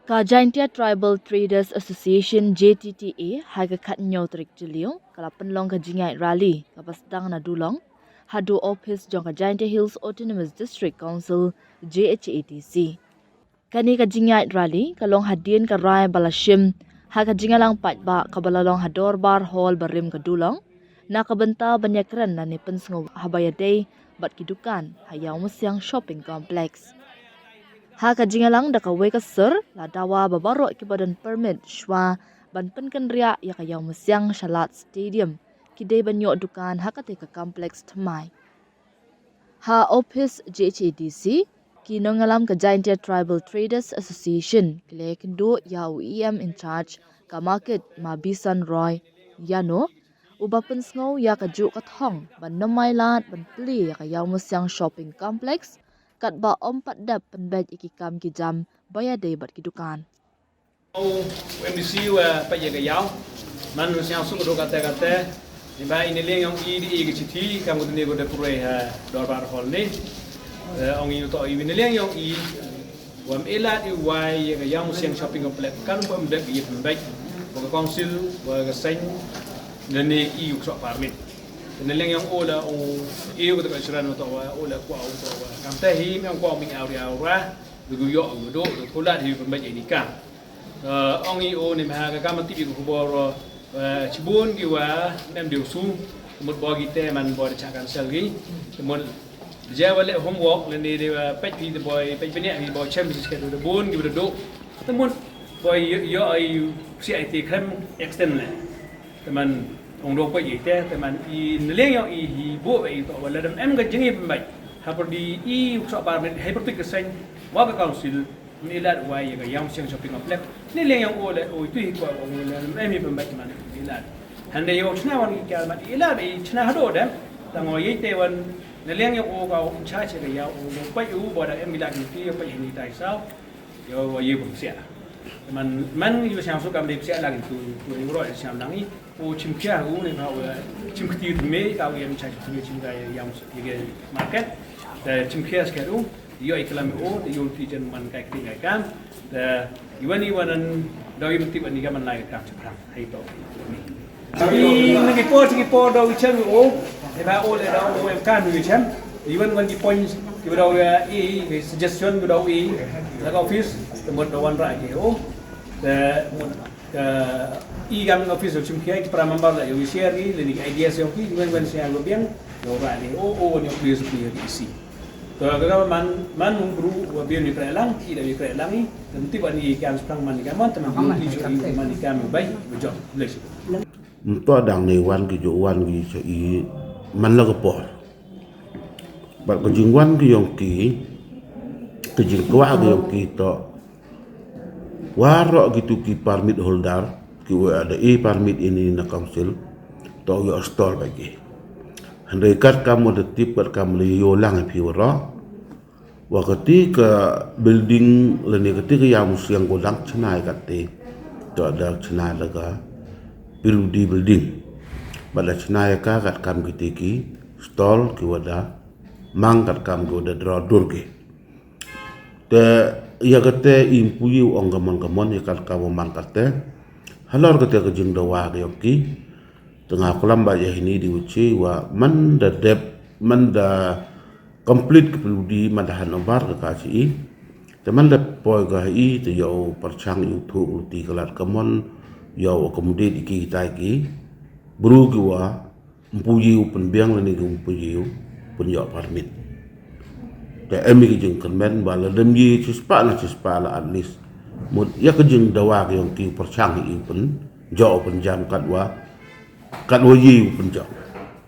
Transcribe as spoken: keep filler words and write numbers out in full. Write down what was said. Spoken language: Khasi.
Ka Jaintia Tribal Traders Association, J T T A, ha ka khatnïew tarik Jylliew ka la pynlong ka jingïaid rally kaba sdang na Dulong haduh ophis jong ka Jaintia Hills Autonomous District Council, J H A D C. Kane ka jingïaid rally ka long hadien ka rai ba la shim ha ka jingïalang paidbah kaba la long ha Dorbar Hall barim ka Dulong, na ka bynta ban ïakren lane pynsngew haba ïadei bad ki dukan ha Ïawmusiang Shopping Complex. Ha ka jingïalang da kawei ka sur, la dawa ba baroh kiba don permit shuwa ban pynkynriah ïa ka Ïawmusiang sha lad stadium ki dei ban ïoh dukan ha katei ka complex thymmai. Ha ophis J H A D C, ki nongïalam ka Jaintia Tribal Traders Association ki la ïakynduh ïa u E M in charge ka market, ma Bisan Roy Ïano, uba pynsngew ïa kajuh ka thong ban ym ailad ban plie ïa ka Ïawmusiang Shopping Complex katba ym pat dep pynbeit ïa ki kam ki jam ba ïadei bad ki dukan. U M D C wa peit ïa ka ïaw. Man sñiaw suk ka dok kata kata. Ni ba i ne liang yong i di i ka chithi kam ka tuni ko da puroi ha Dorbar Hall ni. Eh, ong i u toh i ne liang yong i. Wa ym i lad i wai ïa ka Ïawmusiang Shopping Complex kan ba ym dep i pynbeit. Wa ka council, wa ka seng, ne ne i u ksok permit. Ne liang yong o la o i u ka ta ka chran u toh wa o la kwa u toh wa. Kam ta hi me ong kwa u ming auri aura. Dei gu ïoh gu duk, dei gu lad hi pynbeit ïa ni kam. Eh, ong i o ni ma ha ka kam tip ïa ka khubor, eh, shibun ki wa nem dei u su, mut bo ki te man bo da chah cancel ki. Mut ja wa leh homework lane dei wa peit phi te boi, peit bniah phi bo chem phi sket da bun ki wa da duk. Te mut boi ïoh, ïoh ai u siah i te khlem extend le. Te man ong dong peit ïa i te, te man i ne liang yong i hi bo i to wa la dam em ka jingim pynbeit. Ha pyrdi i u ksok permit, ha pyrtuit ka seng, wa ka council, Ym i lad wai ïa ka Ïawmusiang Shopping Complex. Ne liang yong o le, o tu hi kwa o le, em hi pynbeit man ym i lad. Hynda ïa u chna wan ki kal man i lad i chna haduh dem. Tang o ïa te wan ne liang yong o ka o in charge ka ïa o lo peit u ba da em i lad ki ti ïa peit hi ni tai saw. Ïa o ïa bym sia. Man, man ïa u siang su kam dei sia lad ki tu, tu ni ro ïa siang lang i. U chim khia u ne ka u chim kti u me ka u ïa chim chim ka ïa market. Te chim khia ska u ïoh i klam u te ïoh ti jen man kai kti kai kam. Te iwan iwan an dau im ti wan i kam an lai kam chapram hai to. I ngi por ti por dau i chem u e ba o le dau u em kan u chem. Iwan wan ki points ki dau i suggestion ki dau i la office te mut dau wan ra ki o. Te mut Ka i kam office chim khia ki para member la ïoh share ki le ni ideas ïoh ki wen wen share lo biang ïoh ra ni o o ni please please ki si. To ka ka man man hum bru wa biang ni kre lang ki da ni kre lang ni. Tem ti ba ni kam sprang man ni kam man tem man ki jo i man ni kam bai bu jok. Bless you. Nto dang ni wan ki jo wan ki so i man la ka por. Bad ka jingwan ki yong ki ka jingkwah ki yong ki to Waroh kitu ki permit holder ki wa da i permit ini na council to ïoh stall ba ki. Hynrei kat kam wa da tip kat kam le ïoh lang phi waroh. Wa kati ka building lane kati ka Ïawmusiang ko dang chna ïa kati. To da chna da ka P W D building. Ba da chna ïa ka kat kam kiti ki stall ki wa da mang kat kam ki wa da draw dur ki. Te ïa kate i mpuyi u ong ka mon ka mon ïa ka ka wa man kate. Halor kate ka jingdawa ka yong ki. Te nga klam ba ïa hini di uchi wa man da dep man da complete ka peludi man da handover ka ka chi i. Te man da poi ka i te ïa u perchang ïa u thu u ti ka lad ka mon ïa u accommodate i ki tai ki. Bru ki wa Mpuyi u pynbiang lane ki mpuyi u pynïoh permit. Te em i ki jingkyrmen ba la dem yi chispah na chispah la at least. Mut ïa ka jingdawa ki yong ki pyrchang i pynïoh pynjam katwa katwa yi u pynïoh.